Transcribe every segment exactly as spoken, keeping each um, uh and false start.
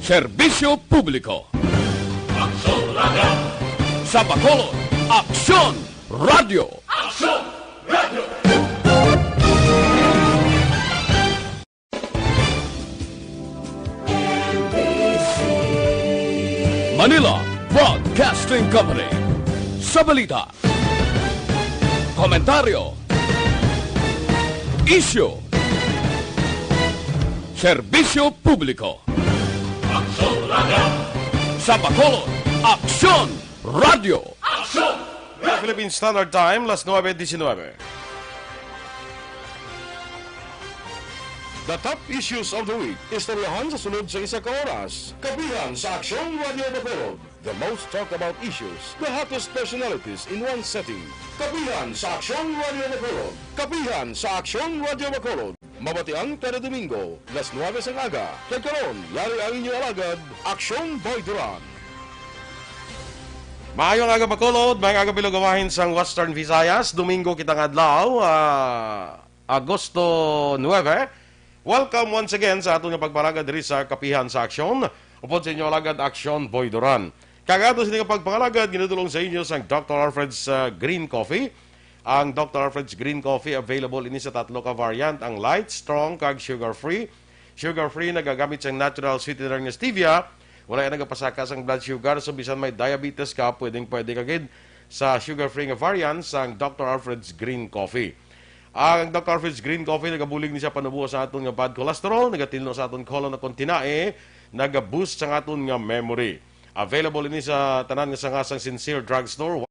Serbisyo publiko. Aksyon Radio. Sa Bacolod, Aksyon Radio. Aksyon Radio. Manila Broadcasting Company. Sa balita, komentaryo, isyu, serbisyo publiko. Aksyon Radio. Sa Bacolod, Aksyon Radio. Aksyon Radio. Philippine Standard Time, las nuebe diecinuebe. The top issues of the week. Istoryahan sa sunod sa isa ka oras. Kapihan sa Aksyon Radio Bacolod. The most talked about issues, the hottest personalities in one setting. Kapihan sa Aksyon Radio Bacolod. Kapihan sa Aksyon Radio Bacolod. Mabatian kada Domingo, las nuebe sang aga. Kag karon, yari ang inyo alagad, Aksyon Boy Duran. Maayong aga, Bacolod. Maayong aga, Bilog Awahin sang Western Visayas. Domingo kita nga adlaw, ah, Agosto nuebe. Welcome once again sa aton nga pagpangalagad diri sa Kapihan sa Aksyon. Upod sa inyo alagad, Aksyon Boy Duran. Kag ato sini nga pagpangalagad ginadulong sa inyo sang Doctor Alfred's, uh, Green Coffee. Ang Doctor Alfred's Green Coffee available ini sa tatlo ka variant, ang light, strong, kag sugar-free. Sugar-free nagagamit sang natural sweetener nga stevia. Wala yan nagapasaka sang blood sugar, so bisan may diabetes ka, pwedeng pwede ka gid sa sugar-free nga variant sang Doctor Alfred's Green Coffee. Ang Doctor Alfred's Green Coffee nagabulig ni sa panubo sa aton nga bad cholesterol, nagatinlo sa aton colon nga kon tinae, nagaboost sa aton nga memory. Available ini sa tanan nga sanga sang Sincere Drugstore.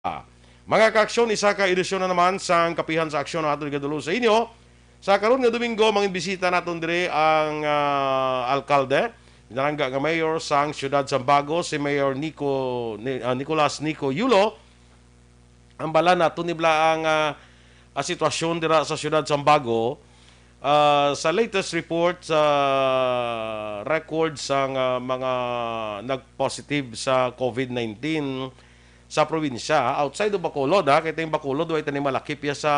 Ah, mga kaaksyon, isa ka edisyon na naman sang Kapihan sa Aksyon ang aton igadulong sa inyo. Sa karon nga Domingo, mangin bisita naton diri ang, ah, alkalde, pinalangga nga mayor sang siyudad sang Bago, si Mayor Nico, Ni-, ah, Nicolas Nico Yulo. Ang bala naton ni bala ang, ah, ah, sitwasyon dira sa siyudad sang Bago. Ah, sa latest report sa record sang, ah, mga nag-positive sa covid nineteen sa probinsya, ha? Outside of Bacolod, ha? Kay tayong Bacolod, way tani malakip ya sa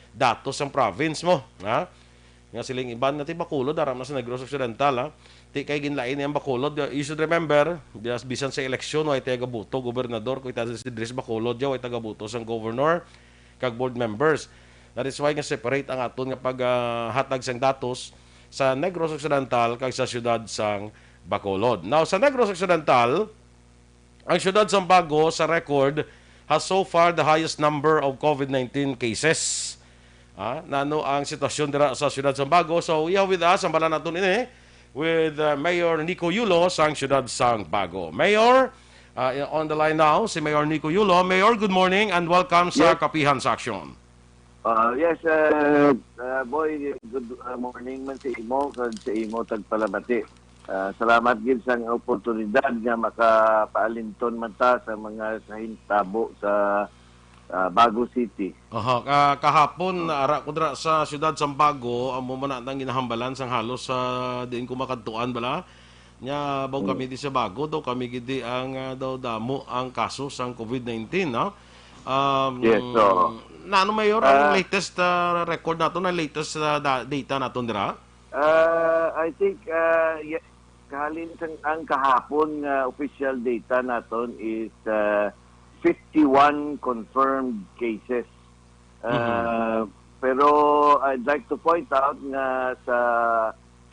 datos sang province mo, ha? Nga siling iban nga ti Bacolod, aram na sa Negros Occidental, ha? Ti kay ginlain niya ang Bacolod. You should remember, bis-, bisan sa eleksyon, way tayo gabuto, gobernador, kung ita si Dres Bacolod, ya, way taga buto sang governor kag board members. That is why nga separate ang aton nga pag, ah, hatag sang datos sa Negros Occidental kag sa siyudad sang Bacolod. Now, sa Negros Occidental, ang siyudad sang Bago sa record has so far the highest number of covid nineteen cases. Ah, nano ang sitwasyon dira sa siyudad sang Bago? So, we have with us, ang bala naton ini, with, uh, Mayor Nico Yulo sang siyudad sang Bago. Mayor, uh, on the line now, si Mayor Nico Yulo. Mayor, good morning and welcome sa Yes. Kapihan sa Aksyon. Ah, yes, uh, uh, boy, good, uh, morning man sa imo kag sa imo tagpalamati. Ah, salamat gid sa oportunidad nga makapaalinton man ta sa mga sa hintabo sa, ah, Bago City. Aha, ka-, kahapon, ara ko dira sa siyudad sang Bago, amo man na ang ginahambalan sang halos sa diin ko makadtuan bala. Nya, baw Hmm. kami di sa Bago, daw kami gid di ang, ah, daw damo ang kaso sang covid nineteen, no? Um, Yes, so, Nano, Mayor, ang ah, latest, ah, record naton, ang latest, ah, da-, data naton dira? Ah, I think, ah, ye-, kahalin sang, ang kahapon nga official data naton is, ah, fifty-one confirmed cases. Mhm. Ah, Pero I'd like to point out nga sa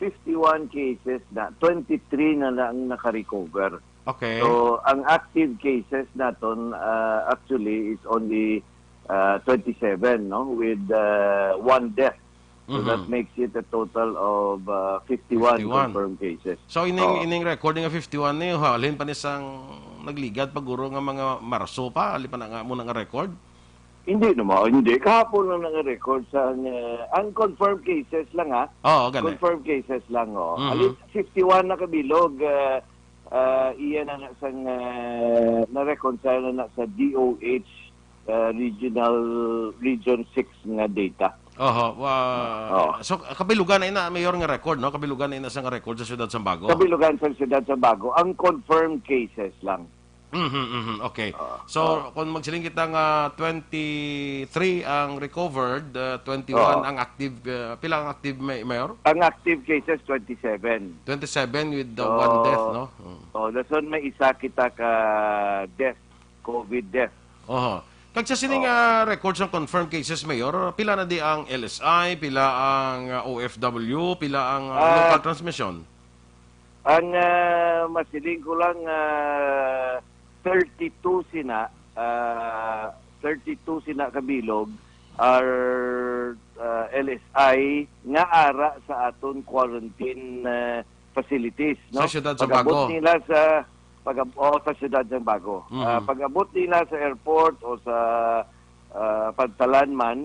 fifty-one cases na, twenty-three na lang naka-recover. Okay. So, ang active cases naton, ah, actually is only, ah, twenty-seven, no? With, ah, one death. So, that Mhm. makes it a total of, ah, fifty-one Fifty-one. confirmed cases. So, ining, Oh. ining record nga fifty-one ni, halin pa ni sang nagligad pa guro nga mga Marso pa, halin pa na nga mo na nga record? Hindi naman, hindi. Kahapon lang nang record sa, uh, ang confirmed cases lang, ha? Oo, gani. Confirmed cases lang, oh. Mhm. Alit fifty-one na kabilog, uh, uh, iya na nga sang, uh, na-reconcile na sa D O H, uh, regional, Region six nga data. Oho, wa-, Oh. so, kabilugan na ina, Mayor, nga record, no? Kabilugan na ina sa nga record sa Siyudad Sambago. Kabilugan sa Siyudad Sambago, ang confirmed cases lang. Mhm, mhm, okay. Ah, So, ah. kung magsiling kita nga twenty-three ang recovered, uh, twenty-one Ah. ang active, uh, pila ang active, May-, Mayor? Ang active cases, twenty-seven. Twenty-seven with the So, one death, no? Mm. Oh, dason may isa kita ka death, COVID death. Oho. Kag sa sining, Oh. ah, records ng confirmed cases, Mayor, pila na di ang L S I, pila ang, ah, O F W, pila ang, ah, Ah. local transmission? Ang, ah, masiling ko lang, ah, thirty-two sina, ah, thirty-two sina kabilog are, ah, L S I nga ara sa aton quarantine, ah, facilities, no? Sa siyudad sa Pag-abot Bago. nila sa pag-ab-, o, sa siyudad ng Bago. Mhm. Ah, pag-abot nila sa airport o sa, ah, pantalan man,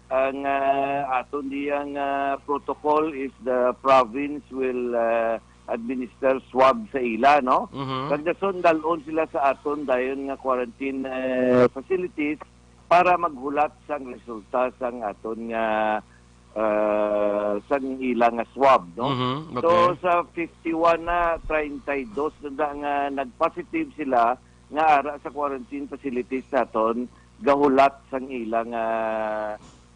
ang, ah, aton diyang, ah, protocol is the province will, ah, administer swab sa ila, no? Mhm. Kag dason, dalon sila sa aton dayon nga quarantine, eh, facilities para maghulat sang resulta sang aton nga, ah, sang ila nga swab, no? Mhm. So, Okay. sa fifty-one na, treinta y dos na nga nag-positive sila nga ara sa quarantine facilities naton, gahulat sang ila nga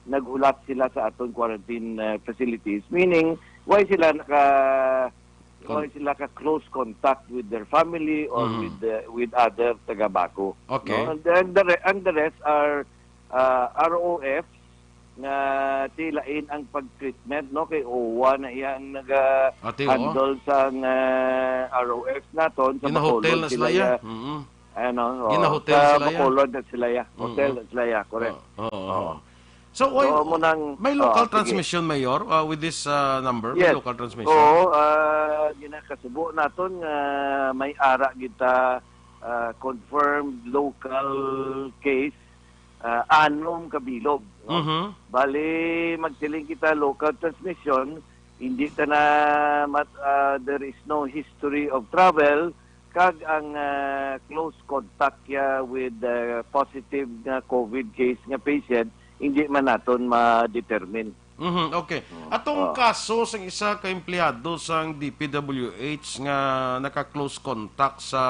naghulat sila sa aton quarantine, uh, facilities, meaning, why sila naka-, Con- why sila ka close contact with their family or Mhm. with the, with other taga Bago, Okay. no? And then the re-, and the rest are, uh, R O Fs nga tilain ang pag-treatment, no? Kay O W A na iya ang naga-, Ati, oo. handle sang, uh, R O Fs naton sa Gina-hotel Bacolod na sila, sila ya. iya. Mhm. Ano, oh, Gina-hotel sa sila ya. Bacolod na sila ya. Hotel Mm-mm. na sila ya, correct. Oo, oo, Oo. oo. So, why, So, mo nang, may local oh, sige. transmission, Mayor, uh, with this, uh, number? May Yes. local transmission? Oo, ah, ginakasubo naton nga may ara kita, ah, confirmed local case, ah, anom ka bilog, no? Mhm. Bali, magsiling kita local transmission, hindi ta na mat-, ah, there is no history of travel, kag ang, ah, close contact niya with, ah, positive nga COVID case nga patient, hindi man naton ma-determine. Mhm, okay. Mm, Atong ah. kaso sang isa ka empleyado sang D P W H nga naka-close contact sa,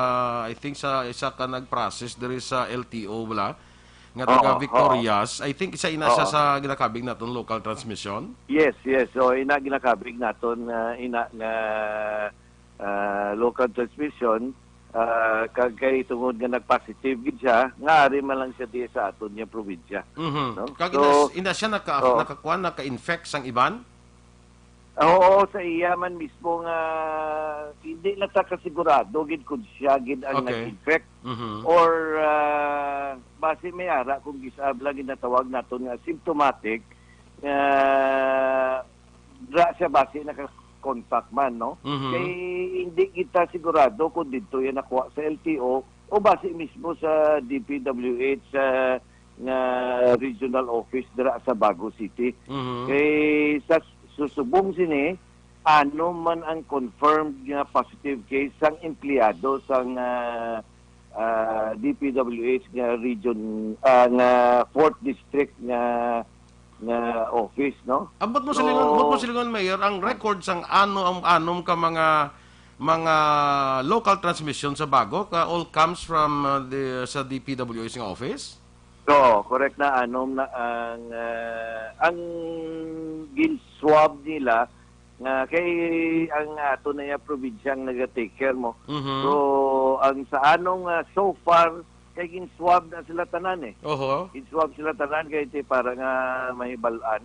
I think, sa isa ka nag-process diri sa L T O, wala? Nga taga Oo, Victorias. oo. I think isa ina siya Oo. sa ginakabig naton local transmission. Yes, yes. So, ina ginakabig naton, ah, ina nga, ah, local transmission, ah, kag kay tungod nga nag-positive gid siya, nga ari man lang siya di sa aton nga probinsya. Mhm. No? Kag So, ina, ina siya naka-, oh. nakakuan, naka-infect sang iban? Oo, sa iya man mismo nga hindi na ta kasigurado gid kung siya gid ang Okay. nag-infect Mhm. or, ah, basi may ara kung gisab lang ginatawag naton nga symptomatic, nga dra siya basi naka-contact man, no? Mhm. Kay hindi kita sigurado kung didto yan nakuha sa L T O o basi mismo sa D P W H, ah, nga regional office dira sa Bago City. Mhm. Kay sa susubong sini, ano man ang confirmed nga positive case sang empleyado sang, ah, ah, D P W H nga region, ah, nga fourth district nga, nga office, no? Ambot mo So, silingon, ambot mo silingon, Mayor, ang record sang ano, ang anom ka mga, mga local transmission sa Bago, ka all comes from, uh, the, sa D P W H nga office? Oo, correct na, anom na ang, ah, ang gin-swab nila nga kay ang ato na iya probinsya ang naga-take care mo. Mhm. So, ang sa anong, ah, so far, kay gin-swab na sila tanan eh. Oho. Gin-swab sila tanan kay ti para nga mahibal-an.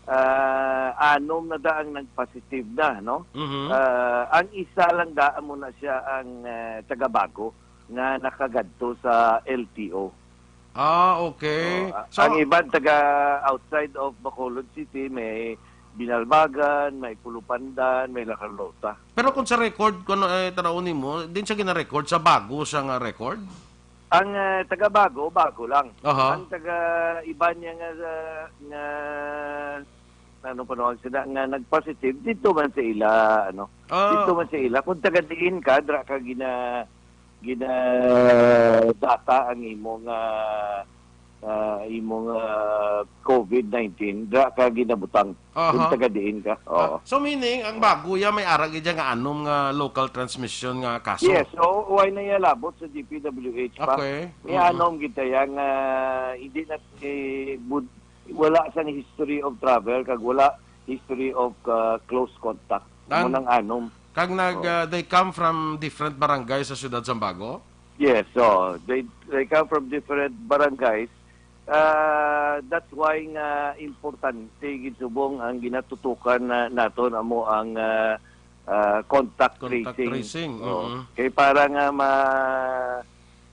Ah, anom na da ang nag-positive na, no? Mhm. Ah, ang isa lang da, amo na siya ang, ah, taga Bago nga nakagadto sa L T O. Ah, okay. Oh, a-, So, ang iban taga outside of Bacolod City, may Binalbagan, may Pulupandan, may La Carlota. Pero kung sa record, kung ano, eh, tanaw nimo, din siya gina-record sa Bago siya nga record? Ang, eh, taga Bago, Bago lang. Aha. Ang taga iban niya nga, nga, ano pa nawag sila, nga nag-positive, dito man sa ila, ano, Ah. dito man sa ila. Kung taga diin ka, dra ka gina-, gina-data ang imong, ah, ah, imong, ah, covid nineteen, dra ka ginabutang. Aha. Kung taga diin ka. Oo. Ah, so meaning, ang Bago ya may ara gid ya nga anom nga local transmission nga kaso? Yes, so why na iya labot sa D P W H pa? Okay. May Mm. anom gid ya nga hindi na, eh, bud-, wala sang history of travel, kag wala history of, ah, close contact. Ang Amo nang anom. Kag nag, Oh. ah, they come from different barangay sa siyudad sang Bago? Yes, so they, they come from different barangays. Ah, that's why nga importante gid subong ang ginatutukan na naton amo ang, ah, ah, contact Contact tracing. tracing, Oo. mm. Kay para nga ma-,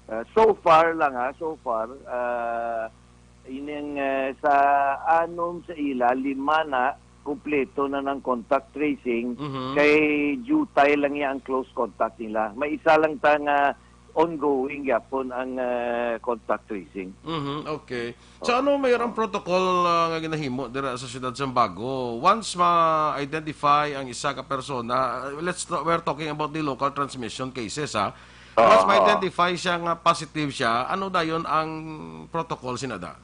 ah, so far lang ha, so far, ah, ining, ah, sa anom sa ila, lima na, kumpleto na ng contact tracing, Mhm. kay jutay lang niya ang close contact nila. May isa lang ta nga ongoing gyapon ang, ah, contact tracing. Mhm, okay. So, Oh. ano, Mayor, ang Oh. protocol, ah, nga ginahimo dira sa siyudad sang Bago? Once ma-identify ang isa ka persona, ah, let's ta-, we're talking about the local transmission cases, ha? Once Oo. ma-identify siya nga positive siya, ano dayon ang protocol sinada?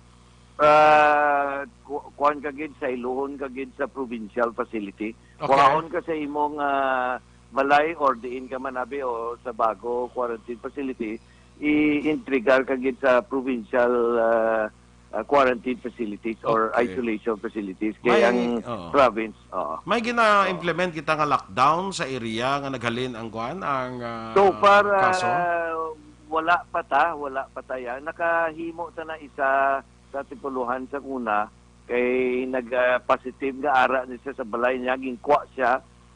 Ah, ku-, kuwan ka gid, sayluhon ka gid sa provincial facility. Okay. Kuhaon ka sa imong, ah, balay or diin ka man abi o sa Bago quarantine facility, i-entregar ka gid sa provincial, ah, ah, quarantine facilities or Okay. isolation facilities. Kay May, ang oo. province, oo. May gina-implement kita nga lockdown sa area nga naghalin ang kuwan, ang, ah, So far, kaso? ah, wala pa ta, wala pa ta yan. Nakahimo ta na isa sa tripuluhan sa una, kay nag, ah, positive nga ara ni siya sa balay niya, ginkuha siya,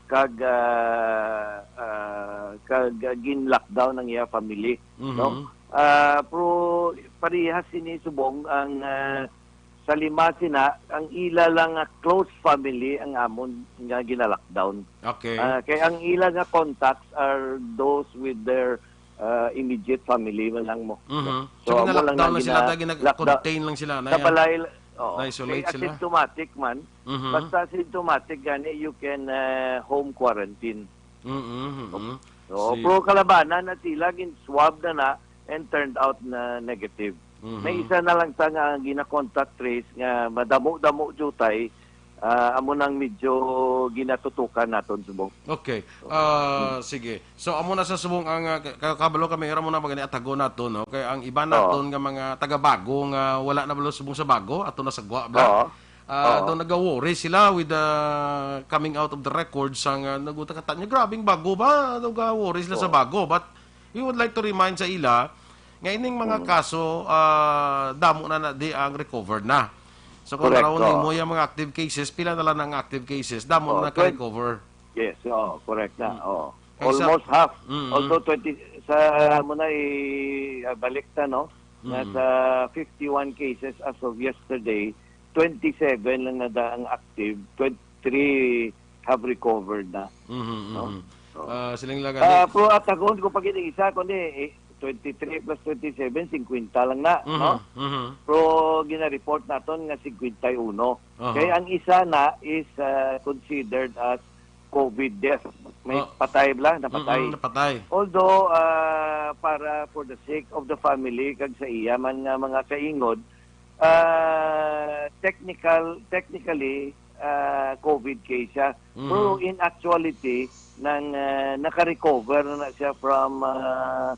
kag, ah, ah, kag, ah, gin-lockdown ang iya family, Mhm. no? Ah, pero parehas sini subong ang, ah, sa lima sina, ang ila lang nga close family ang amon nga gina-lockdown. Okay. Ah, kay ang ila nga contacts are those with their, ah, immediate family man lang mo. Mhm. So, So, amo lang gina-lockdown na lang sila, gina-, ta, gina-contain lang sila, sa na yan. balay, oo. Na-isolate Kay sila. asymptomatic man, Mhm. basta symptomatic gani, you can, ah, home quarantine. Mhm, mhm. Oo, Si pero kalabanan na sila, gin-swab na na, and turned out na negative. Mhm. May isa na lang ta nga gina-contact trace nga madamo-damo jutay, ah, amo nang medyo ginatutukan naton subong. Okay. Ah, sige. So, amo na sa subong ang, ah, ka-, ka-, kabalo kami, amo na magani atago nato, no? Kay ang iba Oo. naton nga mga taga-Bago nga wala na balo subong sa Bago, ato na sa Gwa, bla? Oo. Ah, Oo. daw nagaworry sila with the coming out of the records sang, ah, naguta ka tanya, grabing Bago ba? Daw gaworry sila sa Oo. Bago. But we would like to remind sa ila nga ining mga Mm. kaso, ah, damo na na di ang recovered na. So, kung Correct, naraon oo. nimo yung mga active cases, pila na lang ang active cases, damo Oo, na twen-, naka-recover. Yes, oo, correct na, Mm. oo. Kaysa Almost half. Mm. Although twenty, sa, mo na i-, ah, balik ta, no? Mm. Nasa fifty-one cases as of yesterday, twenty-seven lang na da ang active, twenty-three have recovered na. Mhm, No? mhm. Oo. Ah, siling lang Ah, gani. Pero atagon ko pa gid ang isa, kundi, eh, twenty-three plus twenty-seven, fifty lang na, Mhm, no? mhm. Pero gina-report naton nga fifty-one. Aha. Kay ang isa na is, ah, considered as covid death. May Oh. patay bla, napatay. Mm-mm, napatay. Although, ah, para for the sake of the family, kag sa iya man nga mga kaingod, ah, technical, technically, ah, covid case siya. Mhm. Pero in actuality, nang, ah, naka-recover na na siya from, ah,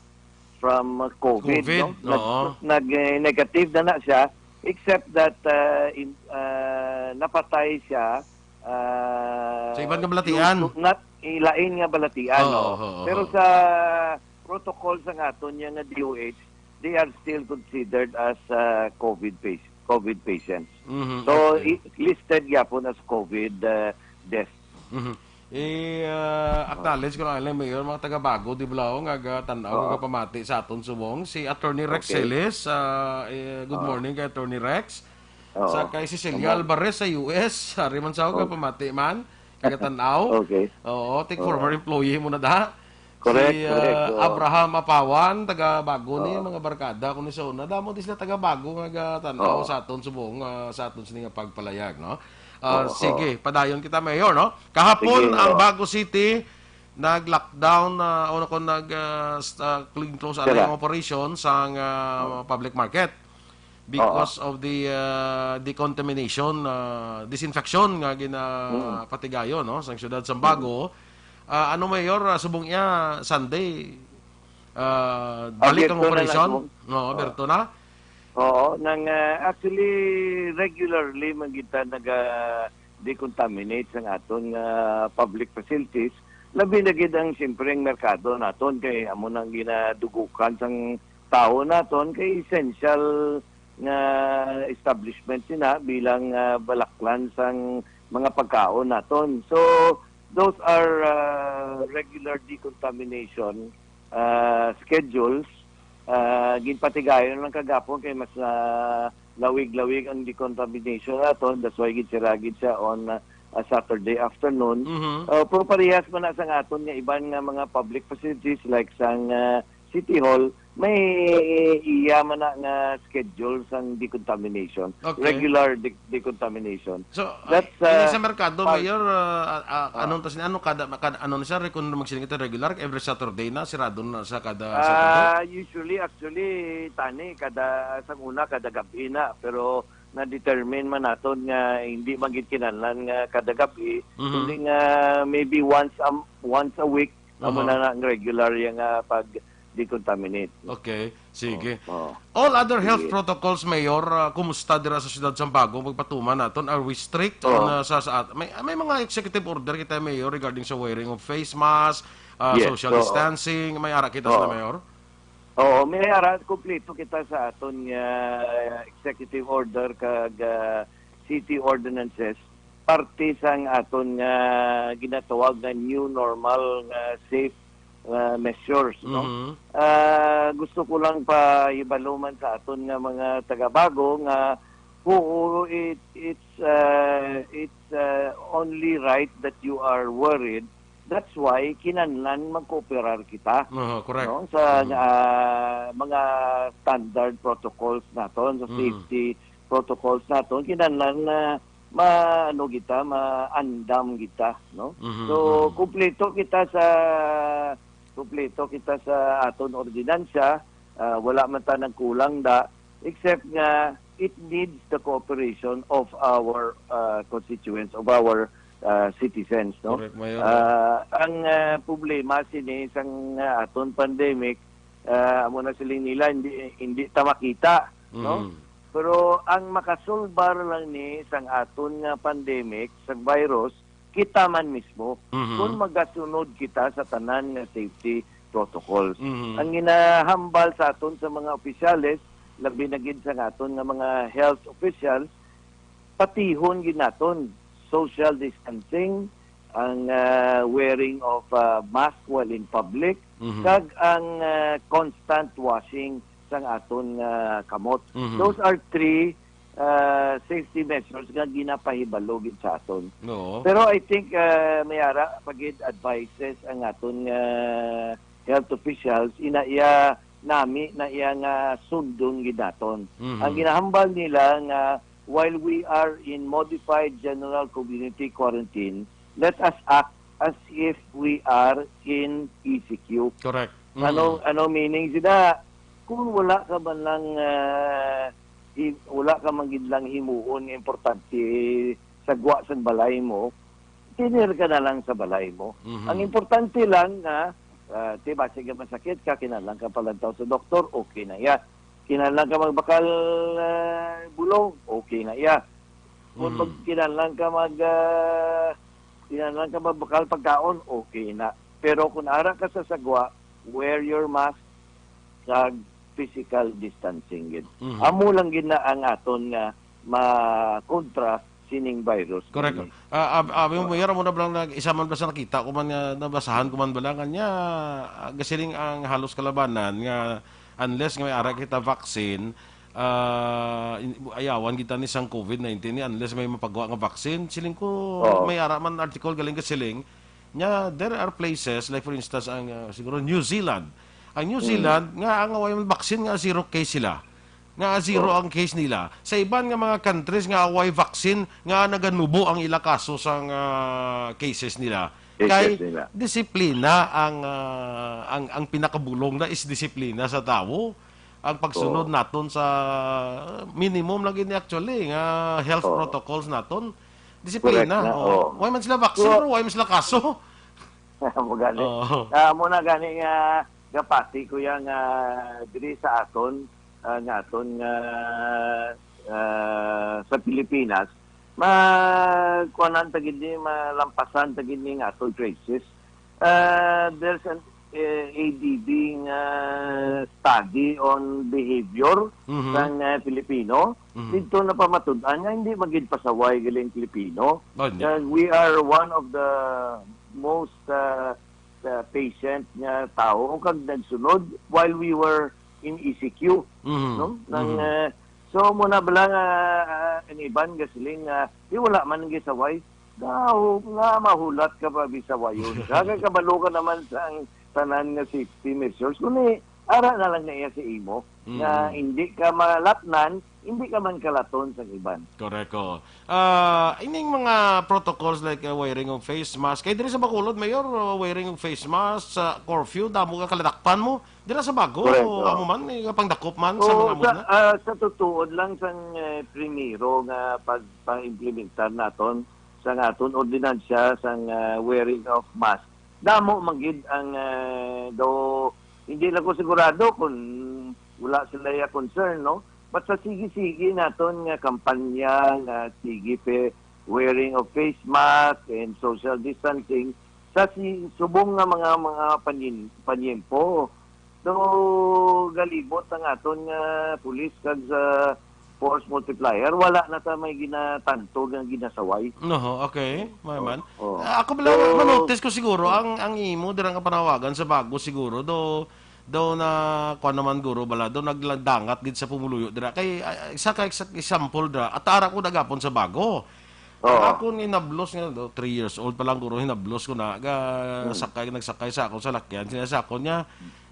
from covid, Covid, no? Nag-, oo. nag-, eh, negative na na siya, except that, ah, in, ah, napatay siya, ah, Sa iban nga balatian. due to, not, ilain nga balatian, Oo, no? oo, Pero oo. sa protocol sa aton niya nga D O H, they are still considered as, uh, COVID pas-, COVID patients. Mhm, So, okay. i-, listed gyapon as COVID, uh, death. Mhm. I-acknowledge ko lang, Mayor, mga taga-Bago, di ba, nga gatan-aw, Oo. nga pamati sa aton subong, si Attorney Rex Okay. Celis. Ah, eh, good Oo. morning kay Attorney Rex. Oo. Sa kay Cecilia Good morning. Alvarez sa U S, ari man sa Oh. pamati man, taga-tan-aw. Okay. Oo, take Oo. former employee mo na da. Correct, Si, correct, ah, oo. Abraham Apawan, taga-Bago ni, Oo. mga barkada ko ni sa una. Damo di sila taga-Bago nga gatan-aw Oo. sa aton subong, ah, sa aton sini nga pagpalayag, no? Ah, Oo, sige, oo. padayon kita, Mayor, no? Kahapon, Sige, ang oo. Bago City, nag-lockdown, ah, o kung nag, ah, s-, ah, clean close Sila. ang operation sa, ah, Mm. public market because Oo. of the, ah, decontamination, ah, disinfection nga Mm. ginapatigayon, no, sa siyudad sa Bago. Mm. Ah, ano, Mayor, ah, subong iya, Sunday, ah, balik ang Abierto na lang operation? subong. Oo, Oo. abierto na? Oo, nang, ah, actually, regularly man kita naga-decontaminate sang aton nga public facilities, labi na gid ang, siyempre, ang merkado naton, kay amo nang ginadugukan sang tawo naton, kay essential nga establishment sina bilang, ah, balaklan sang mga pagkaon naton. So, those are, ah, regular decontamination, ah, schedules. Ah, ginpatigayon lang kagapon kay mas, ah, lawig-lawig ang decontamination naton. That's why gid sira gid siya on, ah, a Saturday afternoon. Mhm. Ah, pero parehas man na sang aton nga iban nga mga public facilities like sang, ah, City Hall, may iya man na nga schedule sang decontamination, Okay. regular de-, decontamination. So, That's, ah, ini uh, sa merkado, part Mayor, ah, ah, Ah. anong tas-, ano kada, kada, ano na siya, kung magsiling kita regular, every Saturday na, sirado na sa kada Saturday? Ah, usually, actually, tani, kada, sa una, kada gabi na, pero na-determine man naton nga hindi man gid kinahanglan nga kada gabi, Mhm. kundi nga maybe once a, once a week, amo Aha. na na ang regular yang, ah, pag-decontaminate. Okay, sige. Oh, oh. All other health Sige. protocols, Mayor, ah, kumusta dira sa siyudad sa Bago? Pagpatuman naton, are we strict Oh. on, ah, sa, sa at-, may, may mga executive order kita, Mayor, regarding sa wearing of face mask, ah, Yes, social oo. distancing, may ara kita sa Oo. Mayor? Oo, may ara, kompleto kita sa aton nga executive order kag, ah, city ordinances, parte sang aton nga ginatawag nga new normal nga safe, ah, measures, no? Mhm. Ah, gusto ko lang pahibaluman sa aton nga mga taga-Bago nga, oo, it, it's, ah, it's, ah, only right that you are worried. That's why kinahanglan magkooperar kita, Aha, correct. no, sa, Mhm. ah, mga standard protocols naton, sa Mhm. safety protocols naton. Kinahanglan na ma-, ano kita, maandam kita, no? Mhm, So, mhm. kumpleto kita sa, kumpleto kita sa aton ordinansya. Ah, wala man ta nagkulang da, except nga it needs the cooperation of our, ah, constituents, of our, ah, citizens, no? Correct, Mayor. Ah, ang, ah, problema sini sang, ah, aton pandemic, ah, amo na siling nila, hindi, hindi ta makita, no? Mhm. Pero ang makasulbar lang ni sang aton nga pandemic, sang virus, kita man mismo, Mhm. kung magasunod kita sa tanan nga safety protocols. Mhm. Ang ginahambal sa aton sa mga opisyales, labi na gid sa aton nga mga health officials, patihon gid naton social distancing, ang, ah, wearing of, ah, mask while in public, Mhm. kag ang, ah, constant washing sang aton, ah, kamot. Mhm. Those are three, ah, safety measures nga ginapahibalo gid sa aton. Oo. Pero I think, ah, may ara pa gid advices ang aton nga health officials, ina iya nami na iya nga sundon gid naton. Mhm. Ang ginahambal nila nga while we are in modified general community quarantine, let us act as if we are in E C Q. Correct. Ano, Mm. ano meaning sila? Kung wala ka man lang, ah, hi-, wala ka man gid lang himuon nga importante sa gwa sang balay mo, tener ka na lang sa balay mo. Mhm. Ang importante lang nga, ah, ti, basi nga masakit ka, kinahanglan ka palantaw sa doktor, okay na iya. Kinahanglan ka magbakal, ah, bulong, okay na iya. Kung Mhm. mag-, kinahanglan ka mag, ah, kinahanglan ka magbakal pagkaon, okay na. Pero kung ara ka sa sagwa, wear your mask, kag physical distancing gid. Mhm. Amo lang gid na ang aton nga makontra sining virus. Correct. Gani. Ah, ab-, abi mo, Mayor, amo na ba lang nag-, isa man ba sa nakita ko man nga, nabasahan ko man ba lang, kanya, ah, gasiling ang halos kalabanan nga unless nga may ara kita vaccine, ah, in-, ayawan kita ni sang covid nineteen ni unless may mapagawa nga vaccine. Siling ko, Oo. may ara man article galing gasiling, nya, there are places, like for instance, ang, ah, siguro New Zealand. Ang New Mm. Zealand, nga ang way vaccine nga zero case sila. Nga zero Oh. ang case nila. Sa iban nga mga countries nga way vaccine, nga naganubo ang ila kaso sang, ah, cases nila. Cases Kay nila. disiplina ang, ah, ang, ang pinakabulong na is disiplina sa tawo. Ang pagsunod Oo. naton sa minimum lagi ni actually nga health Oo. protocols naton. Disiplina. Correct na, Oo. oo. Why man sila vaccine, So, pero why man sila kaso? Amo gani. Oo. Ah, amo na gani nga gapati ko yang, ah, diri sa aton, ah, nga aton nga, ah, sa Pilipinas, ma-, kuanan ta gid ni, malampasan ta gid ni nga aton crisis. Ah, there's an, eh, A D B nga study on behavior Mhm. sang, ah, Pilipino. Mhm. Didto napamatud-an nga hindi magid pasaway galing Pilipino. Oh, hindi. Kag we are one of the most, ah, ah, patient nga tawo kag nagsunod while we were in E C Q, Mhm. no? Nang, Mhm. ah, so, muna bala nga, ah, ang iban gasiling nga, "Di, wala man ang gisaway." Daw nga mahulat ka pa bisawayon ka. Kay kabalo ka naman sa ang tanan nga safety measures. Kuni, ara na lang na iya sa imo, Mm. nga hindi ka malatnan, hindi ka man kalaton sa iban. Correct, oo. Ah, ining mga protocols like, uh, wearing of face mask, kay diri sa Bacolod, Mayor, uh, wearing of face mask, sa curfew, damo ka kaladakpan mo. Dira sa Bago, Correct, oo. amo man, may pangdakop man sa Oo, mga sa, muna? ah, sa tutuod lang sang, eh, primero nga pag, pang-implementar naton sa aton ordinansya sang, ah, wearing of mask, damo man gid ang, ah, daw, hindi lang ko sigurado kung wala sila ya concern, no? But sa sige-sige naton nga kampanya nga sige pe-, wearing of face mask and social distancing sa si-, subong nga mga, mga panyin-, panyempo, so, galibot ang aton nga pulis kag sa force multiplier, wala na ta may ginatanto nga ginasaway. Oho, okay. May Oh, man. oh. Ah, ako bala, So, ma-notice ko siguro, oh. ang, ang imo dira nga panawagan sa Bago siguro, do, do na, kuwan naman guro bala, do nagdangat gid sa pumuluyo dira. Kay, ah, isa ka ex-, example dira, at ara ko nagapon sa Bago. Ang Oo. akon inablos nga, do, three years old pa lang guro, hinablos ko na, ga, Hmm. sakay, nagsakay sa akon sa lakyan, siya sa akon niya,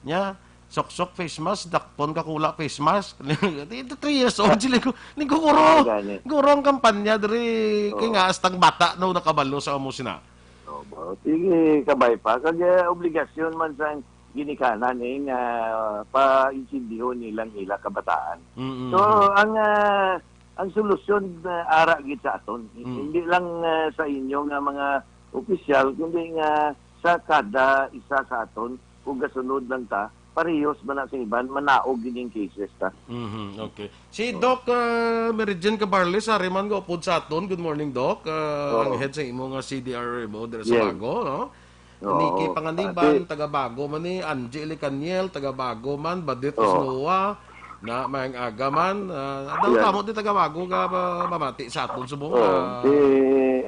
niya, "Sok-sok face mask, dakpon ka kula face mask." Ito, three years old, sila ko, "Ni guro, Ah, gani. guro ang kampanya diri, kay Oo. nga, astang bata daw nakabalo sa amo sina." Oo, bro. Sige, kabay pa. Kag, eh, obligasyon man sa ginikanan, eh, nga paintindihon nilang ila kabataan. Mm-mm. So, ang, ah, ang solusyon, ah, ara gid sa aton. Mm. Hindi lang, ah, sa inyo nga mga opisyal, kundi nga sa kada isa sa aton, kung gasunod lang ta, parehos man na sa iban, manaog gid yung cases ta. Mhm, okay. Si Oh. Doc, ah, Mary Jane Cabarles, ari man nga upod sa aton. Good morning, Doc. Ah, Oh. ang head sa imo nga C D R M O dira sa Yes. Bago, no? Oo, Nikki Panganiban, pati taga Bago man ni, Angie Ilicaniel, taga Bago man, Badit Oo. Usnoa, na may aga man, ah, daw Yan. kamo di taga Bago ka ba mamati sa aton subong, Oo. ah. Si,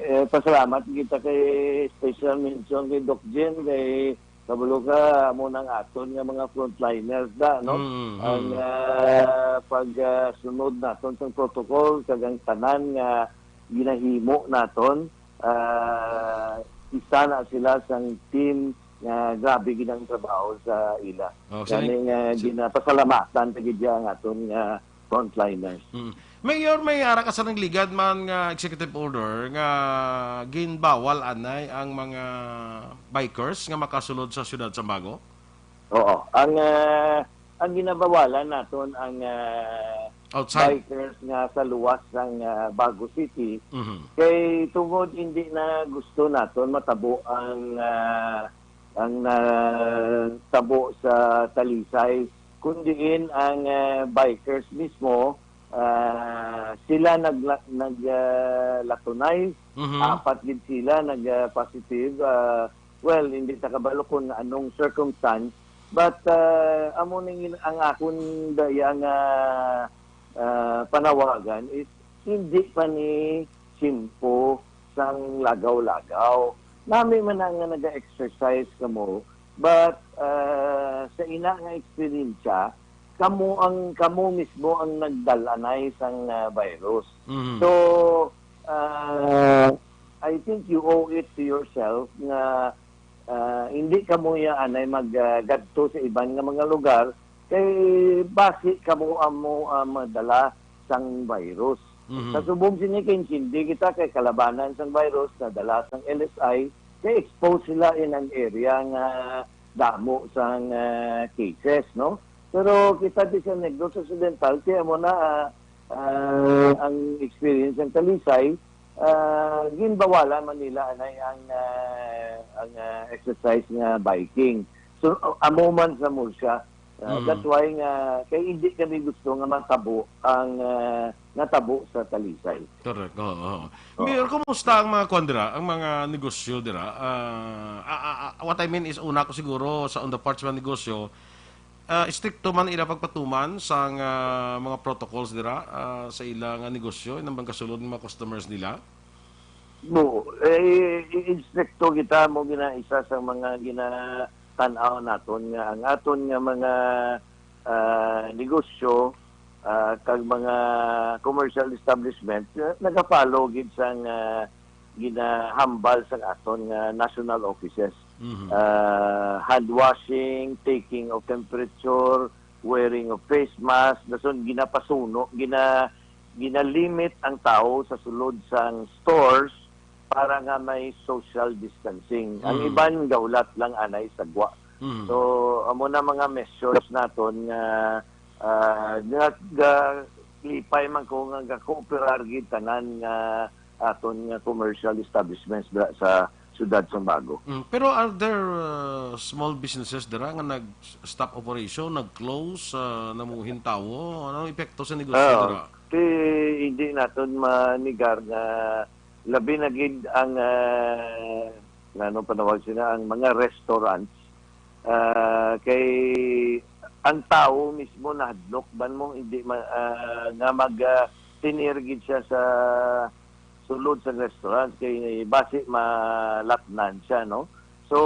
eh, pasalamat kita kay special mention kay Doc Jen, kay kabalo ka, amo nang aton nga mga frontliners da, no? Mm, Ang, mm. ah, pag, ah, sunod naton sa protocol, kag ang tanan nga ginahimo naton, ah, isa na sila sang team nga grabe gid ang trabaho sa ila. Oh, Gani siling-, nga si- ginapasalamatan ta gid ang aton nga frontliners. Mm. Mayor, may ara ka sa nagligad man nga executive order nga ginbawal anay ang mga bikers nga makasulod sa siyudad sa Bago? Oo. Ang, ah, ang ginabawalan naton ang, ah, Outside. bikers nga sa luwas sang, ah, Bago City. Mhm. Kay tungod hindi na gusto naton matabo ang, ah, ang natabo sa Talisay, kundiin ang, ah, bikers mismo, ah, sila nagla-, nag, ah, latunay, Mhm. apat gid sila nag, ah, positive. Ah, well, hindi ta kabalo kung anong circumstance, But, ah, amo ning ang akon daya nga, ah, panawagan is hindi pa ni simpo sang lagaw-lagaw. Nami man na nga naga-exercise kamo, but, ah, sa ina nga eksperyensya, kamo ang, kamo mismo ang nagdal-anay sang, ah, virus. Mhm. So, ah, I think you owe it to yourself nga, ah, hindi kamo ya anay mag, ah, gadto sa iban nga mga lugar kay basi kamo amo ang madala sang virus. Mhm. Sa subong sini kay hindi kita kay kalabanan sang virus na dala sang L S I kay exposed sila in an area nga damo sang, ah, cases, no? Pero kita di sa Negros Occidental kay amo na, ah, ah, ang experience ng Talisay, ah, ginbawalan man nila anay ang, ah, ang, ah, exercise nga biking. So, amo man sa Murcia, ah, Mhm. that's why nga kay hindi kami gusto nga matabo ang, ah, natabo sa Talisay. Correct. Oo, oo. Oo. Mayor, kumusta ang mga kwan dira, ang mga negosyo dira? Ah, ah, ah, ah, what I mean is, una ko siguro sa on the parts mga negosyo, ah, estrikto man ila pagpatuman sang, ah, mga protocols dira, ah, sa ila nga negosyo, inang pagkasulod ng mga customers nila? No, eh, i-, estrikto kita mo gina isa sa mga ginatan-aw naton nga ang aton nga mga, ah, negosyo, ah, kag mga commercial establishment, eh, nagafollow gid sang, ah, ginahambal sang aton nga national offices. Mhm. Ah, hand washing, taking of temperature, wearing of face mask, dason ginapasuno, gina-, ginalimit ang tawo sa sulod sang stores para nga may social distancing. Ang Mm. iban gaulat lang anay sa gwa. Mm. So, amo na mga measures naton nga, ah, nga ga-, lipay man ko nga gakooperar gid tanan nga aton nga commercial establishments dira sa siyudad sang Bago. Mm, pero are there, uh, small businesses dira nga nag-stop operation, nag-close, uh, namuhin tawo? Anong epekto sa negosyo Ah, dira? Ti, hindi naton manigar nga labi na gid ang, ah, nga ano panawag sila, ang mga restaurants. Ah, kay ang tawo mismo nahadlok ban mo, hindi ma-, ah, nga mag, ah, tinir gid siya sa sulod sa restaurant kay basi malatnan siya, no? So,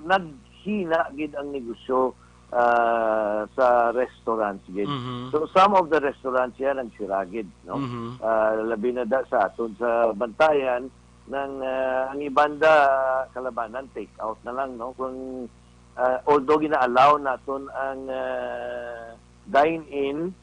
naghina gid ang negosyo, ah, sa restaurants gid. Mhm. So, some of the restaurants siya nagsira gid, no? Mhm. Ah, labi na da sa aton sa Bantayan, nang, ah, ang iban da kalabanan take out na lang, no? Kung, ah, although gina-allow naton ang, ah, dine-in,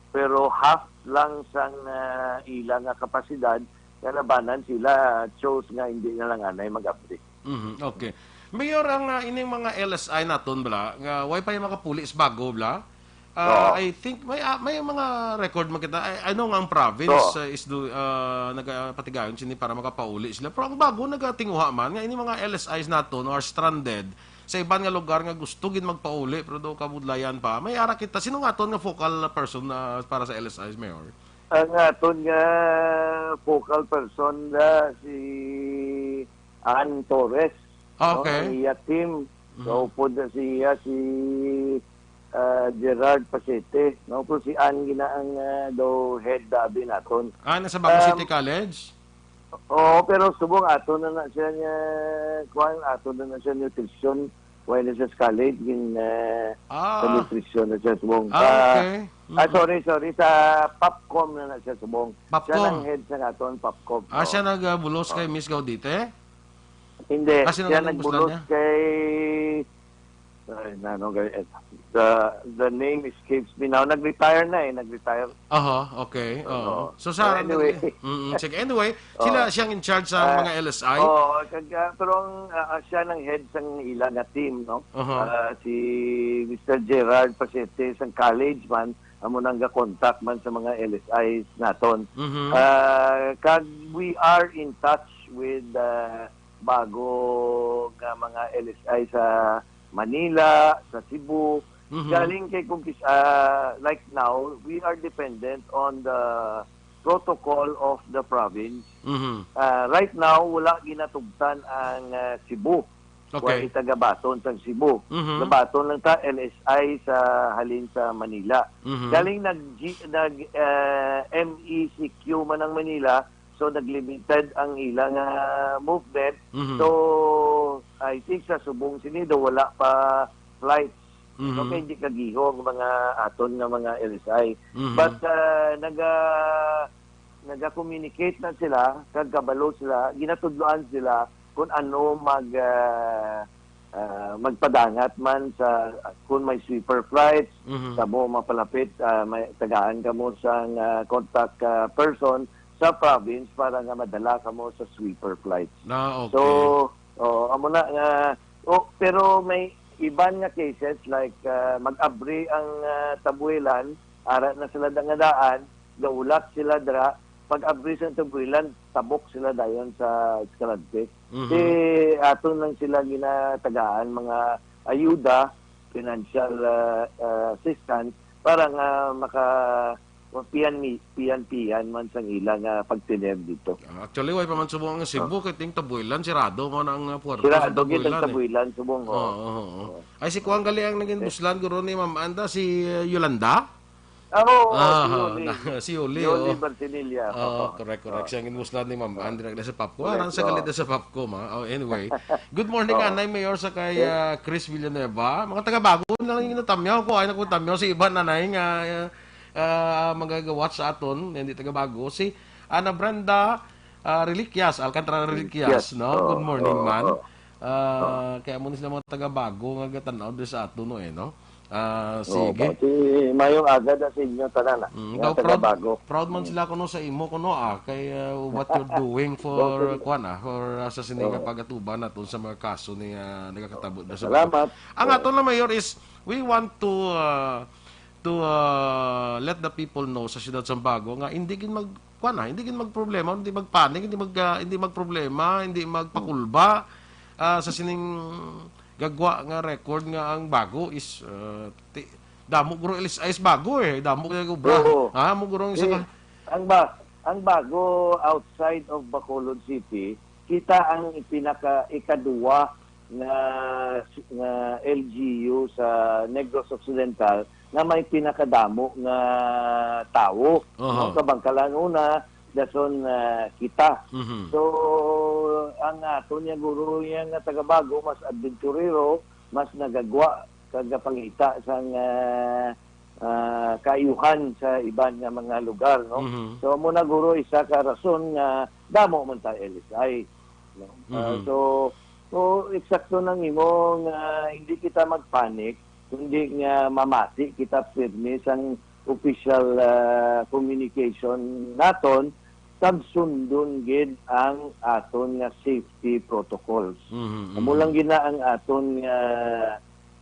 pero half lang sang, ah, ila nga kapasidad, kalabanan sila chose nga hindi na lang anay mag-abri. Mhm, okay. Mayor, ang, ah, ining mga L S I naton, bala, nga way pa yung makapuli sa Bago, bala? Ah, Oo. I think may, ah, may mga record man kita. I, I know nga ang province, Oo. ah, is do, ah, nagapatigayon sini para makapauli sila. Pero ang Bago nagatinguha man nga ini mga L S Is naton are stranded sa iban nga lugar nga gusto gid magpauli pero daw kabudlayan pa. May ara kita, sino nga aton nga focal person na para sa L S Is, Mayor? Ang aton nga focal person na si Ann Torres, Ah, no? Okay. Ang iya team, Mhm. kaupod na siya si, ah, Gerard Pasete, no? Pero si Ann gina ang, ah, daw head dabi naton. Ah, nasa Bago Um, City College? Oo, pero subong ato na na siya niya, kuwan, ato na na siya nutrition, wellness college, gin, ah, Ah. sa nutrition na siya subong. Ah, Sa, okay. ah, Mm. sorry, sorry, sa Popcom na na siya subong. Siya Popcom. Nang head sa aton, Popcom. Ah, siya Oo. nagbulos kay Oo. Miss Gaudete? Hindi, Ah, sino siya na nang nagbulos buslan niya? Kay, ay, nano, kay, the, the name escapes me now. Nag-retire na eh, nag-retire. Aha, okay. Oo. Oo. So, So, sa, anyway. Mm, mm, sige. Anyway, sila Oo. siyang in charge sa Ah, mga L S I? Oo, kag, ah, pero ang, ah, ah, siya nang head sang ila nga team, no? Aha. Ah, si Mister Gerard Pasete sang college man, amo nang ga-contact man sa mga L S Is naton. Mhm. Ah, kag we are in touch with, ah, Bago nga mga L S I sa Manila, sa Cebu. Mhm. Galing kay kung kis-, ah, like now, we are dependent on the protocol of the province. Mhm. Ah, right now, wala ginatugtan ang, ah, Cebu. Okay. Wa ni taga-Baton sa Cebu. Mhm. Gabaton lang ta, L S I sa, halin sa Manila. Mhm. Galing nag-, nag, ah, M E C Q man ang Manila, so nag-limited ang ilang, ah, movement. Mhm. So, I think sa subong sini daw wala pa flights. Mhm. So, kay di kagiho ang mga aton nga mga L S I. Mhm. But, ah, naga-, naga-communicate na sila, kag kabalo sila, ginatudloan sila kung ano mag, ah, ah, magpadangat man sa, kung may sweeper flights, Mhm. kamo mapalapit, ah, may tagaan kamo sang, ah, contact, ah, person sa province para nga madala kamo sa sweeper flights. Ah, okay. So, oh, amo na nga, oh, pero may iban nga cases like, ah, mag-abri ang, ah, tabuelan, ara na sila nga daan, gaulak sila dira, pag-abri sa tabuelan, tabok sila dayon sa Escalante. Mhm. Si aton lang sila ginatagaan mga ayuda, financial, ah, ah, assistance para nga maka piyan-, piyan-piyan man sang ila nga pagtener dito. Ah, actually, way pa man subong ang Cebu, Oh. kay ting tabuelan, sirado man ang, ah, puerto sa Sirado gid ang tabuelan, eh. tabuelan, subong, Oo, oh. oo, oo. Oh. Ay, si kuwan gali ang naging Eh. buslan, guro, ni Ma'am Anda, si, uh, Yolanda? Ah, oo, oo, Ah, si Yoli. na-, si Yoli, Yoli oo. Barcinilla. Oo, Oo. correct, correct. Oo. Siya ang ginbuslan ni Ma'am Anda, nagda sa Popco. Correct, Aran sa oo. galida sa Popco, ma. Oh, anyway. Good morning, Oo. Anay Mayor, sa kay, Eh. ah, Chris Villanueva. Mga taga-Bago na lang yung natamyaw ko. Ay, naku, tamyaw si iban, Anay, nga, ah, ah, magagawat sa aton, hindi taga-Bago. Si Ana Brenda, ah, Reliquias, Alcantara Reliquias, Reliquias, no? oo, Good morning, oo, man. oo. Ah, Oo. kaya mo ni sila mga taga-Bago nga gatan-aw diri sa aton, no, eh, no? Ah, Oo, sige. Si mayong aga na sa inyo tanan, ah, Mm, nga daw proud, taga-Bago. proud man Mm. sila kuno sa imo kuno, ah, kay, ah, what you're doing for, Okay. kuwan, ah, for, ah, sa sini nga Oo. pag-atuban naton sa mga kaso ni, ah, nagakatabo na sa Bago. Salamat. Ang Oo. aton lang, Mayor, is we want to, ah, to, ah, let the people know sa siyudad sa Bago nga hindi gid mag-, kuwan, ah, hindi gid magproblema, hindi magpanik, hindi mag-, ah, hindi magproblema, hindi magpakulba, ah, sa sining gagwa nga record nga ang Bago is, uh, ti-, damo guro L S I sa Bago, eh. Damo kay obra. Oo. Ha, mo guro ang isa Eh, ka ang ba-, ang Bago outside of Bacolod City, kita ang pinaka ikaduwa nga, nga L G U sa Negros Occidental nga may pinakadamo nga tawo, Aha. no? Kabangkalan una, dason, ah, kita. Mhm. So, ang aton niya guro niya nga taga-Bago, mas adventurero, mas nagagwa kag gapangita sang, ah, ah, kaayuhan sa iban nga mga lugar, no? Mhm. So, amo na guro isa ka rason nga damo man ta L S I, no? Ah, Mhm. so, so, eksakto nang imo nga hindi kita magpanik, kundi nga mamati kita pirmi sang official, ah, communication naton, kag sundon gid ang aton nga safety protocols. Mhm, Amo mhm. lang gid na ang aton nga,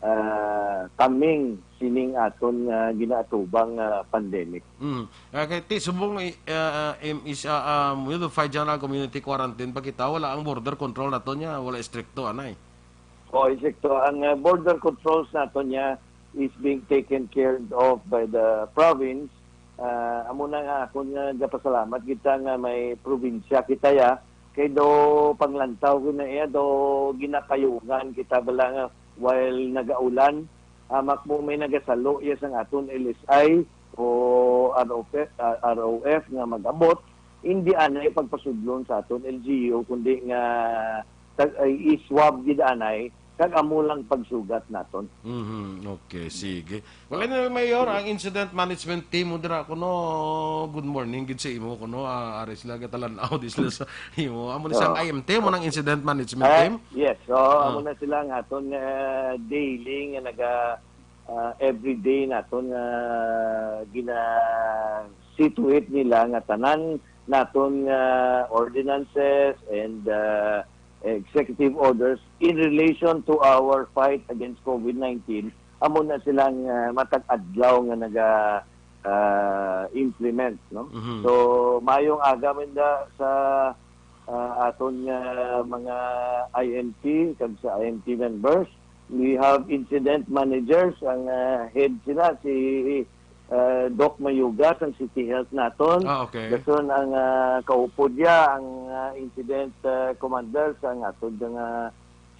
ah, taming sining aton nga ginaatubang nga pandemic. Mhm. Ah, kay ti subong, eh, ah, ah, im-, is, ah, um, unified general community quarantine pa kita, wala ang border control nato niya, wala estrikto, anay. O, estrikto. Ang, ah, border controls nato niya is being taken care of by the province. Ah, amo na nga akon nga gapasalamat kita nga may probinsya kita ya. Kay do panglantaw ko na iya, do ginapayungan kita bala nga while nagaulan, amak mo may nagasalo iya sang aton L S I o R O F, ah, R O F nga mag-abot, hindi anay pagpasudlon sa aton L G U, kundi nga tag-, ay, i-swab gid anay, kag amo lang pagsugat naton. Mhm, okay, sige. Well, anyway, Mayor, ang incident management team mo dira kuno, good morning gid sa imo kuno, ah, ari sila gatalan-aw di sila sa imo. Amo ni sang Oo. I M T mo nang incident management Ah, team? yes. Oo, Ah. amo na sila nga aton nga daily nga naga, ah, everyday naton nga gina-situate nila nga tanan naton nga ordinances and, ah, executive orders in relation to our fight against COVID nineteen, amo na silang, ah, matag adlaw nga naga, ah, implement, no? Mhm. So, mayong aga man da sa, ah, aton nga mga I M T kag sa I M T members. We have incident managers, ang, ah, head sila si, ah, Doc Mayugas, ang City Health naton. Ah, okay. Dason ang, ah, kaupod niya, ang, ah, incident, ah, commander sa ang aton nga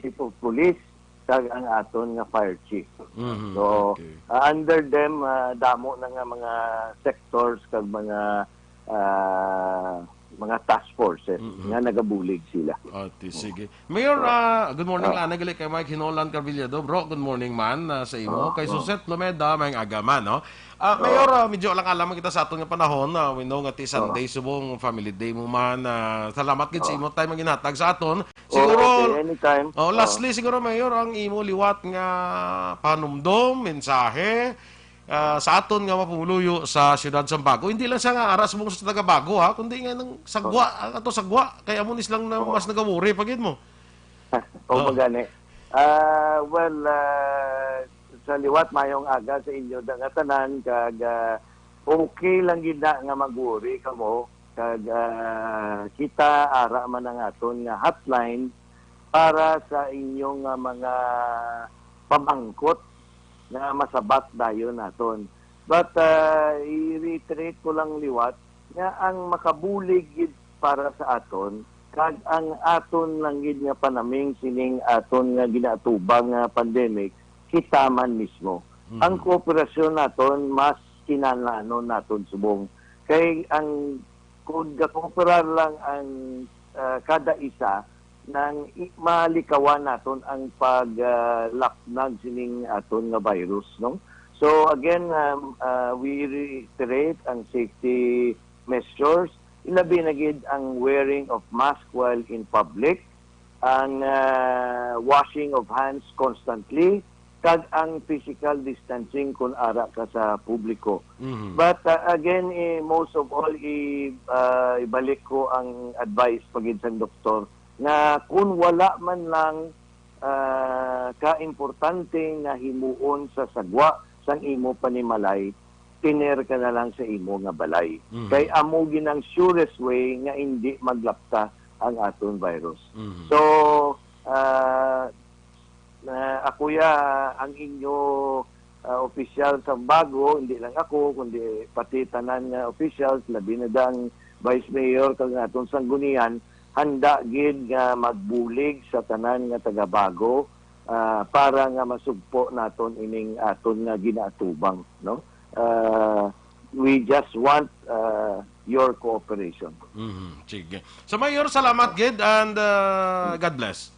chief of police, kag ang aton nga fire chief. Mhm, So, okay. ah, under them, ah, damo na nga mga sectors kag mga, ah, mga task forces Mm-mm. nga nagabulig sila. Ati, sige. Mayor, Oh. ah, good morning, Oh. Lana, gali kay Mike Hinolan Carvillado. Bro, good morning man, ah, sa imo. Oh, Kay oh. Suset Lumeda, may aga man, no? Ah, Oh. Mayor, ah, medyo alang-alang man kita sa aton nga panahon. Ah, we know nga ti Oh. Sunday, subong family day mo man. Ah, salamat gid sa Oh. imo time nga ginhatag sa aton. Siguro, Oh, okay, anytime. oh, Oh. lastly, siguro, Mayor, ang imo liwat nga panumdom, mensahe, ah, sa aton nga mga pumuluyo sa siyudad sa Bago. Hindi lang sa nga ara subong sa taga Bago, ha, kundi nga nang sagwa, Oh. ang ato sagwa, kay amo ni silang na Oh. mas nagawori pa gid mo. O, Oh. magani. Ah, well, ah, sa liwat, mayong aga sa inyo da nga tanan, kag, ah, okay lang gid na nga mag-worry kamo, kag, ah, kita ara man ang aton nga hotline para sa inyong, ah, mga pamangkot nga masabat dayon naton. But, ah, i-reiterate ko lang liwat nga ang makabulig gid para sa aton kag ang aton lang gid nga panaming sining aton nga ginaatubang nga pandemic, kita man mismo. Mhm. Ang kooperasyon naton mas kinahanglanon naton subong. Kay ang, kung gakooperar lang ang, ah, kada isa, nang i-, malikawan naton ang pag, ah, lapnag sining aton nga virus, no? So again, um, ah, we reiterate ang safety measures, ilabi na gid ang wearing of mask while in public, ang, ah, washing of hands constantly, kag ang physical distancing kung ara ka sa publiko. Mhm. But, ah, again, eh, most of all, i-, ah, ibalik ko ang advice pa gid sang doktor nga kung wala man lang, ah, ka importante nga himuon sa sagwa sang imo panimalay, tener ka na lang sa imo nga balay. Mhm. Kay amo gid ang surest way nga hindi maglapta ang aton virus. Mhm. So, ah, na ako ya ang inyo, ah, opisyal sa Bago, hindi lang ako, kundi pati tanan nga officials, labi na da ang Vice Mayor kag ang aton sanggunian, handa gid nga magbulig sa tanan nga taga Bago, ah, para nga masugpo naton ining aton nga ginaatubang, no? Ah, we just want, ah, your cooperation. Mhm, sige. So, Mayor, salamat gid and, ah, God bless.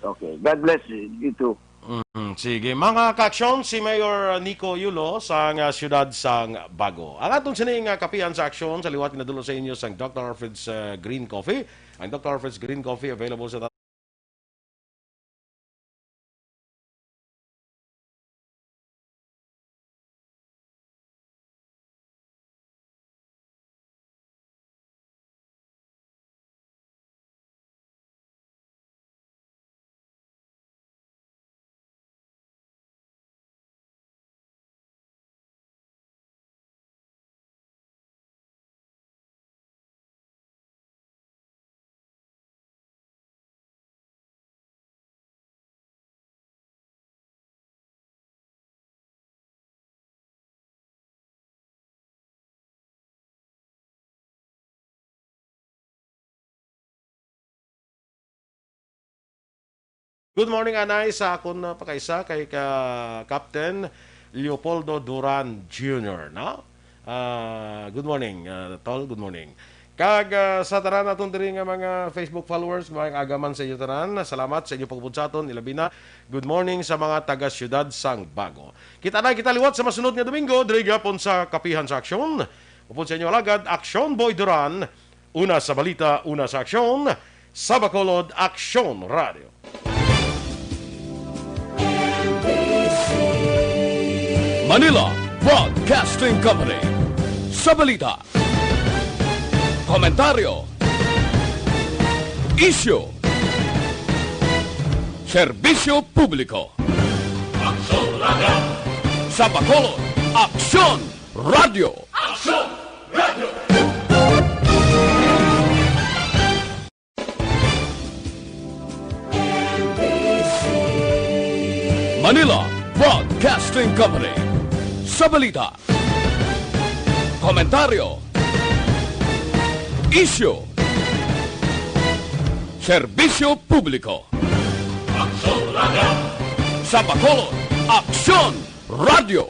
Okay. God bless you too. Mm, sige. Mga ka-aksyon, si Mayor Nico Yulo sang, ah, siyudad sang Bago. Ang aton sini nga kapihan sa aksyon sa liwat ginadul-ong sa inyo sang Doctor Alfred's, ah, Green Coffee. Ang Doctor Alfred's Green Coffee available sa Good morning, anay, sa akon, ah, pakaisa kay ka Captain Leopoldo Duran Junior, no? Ah, good morning, ah, tol. Good morning. Kag, ah, sa tanan naton diri nga mga Facebook followers, maayong aga man sa inyo tanan. Salamat sa inyo pagupod sa aton, ilabi na good morning sa mga taga Siyudad sang Bago. Kita na kita liwat sa masunod nga Domingo, diri gyapon sa Kapihan sa Aksyon. Upod sa inyo alagad, Aksyon Boy Duran, una sa balita, una sa aksyon, sa Bacolod Aksyon Radio. Manila Broadcasting Company. Sa balita, komentaryo, isyu, serbisyo publiko. Aksyon Radio. Sa Bacolod, Aksyon Radio. Aksyon Radio. Manila Broadcasting Company. Sa balita, komentaryo, isyu, serbisyo publiko. Sa Bacolod, Aksyon Radio.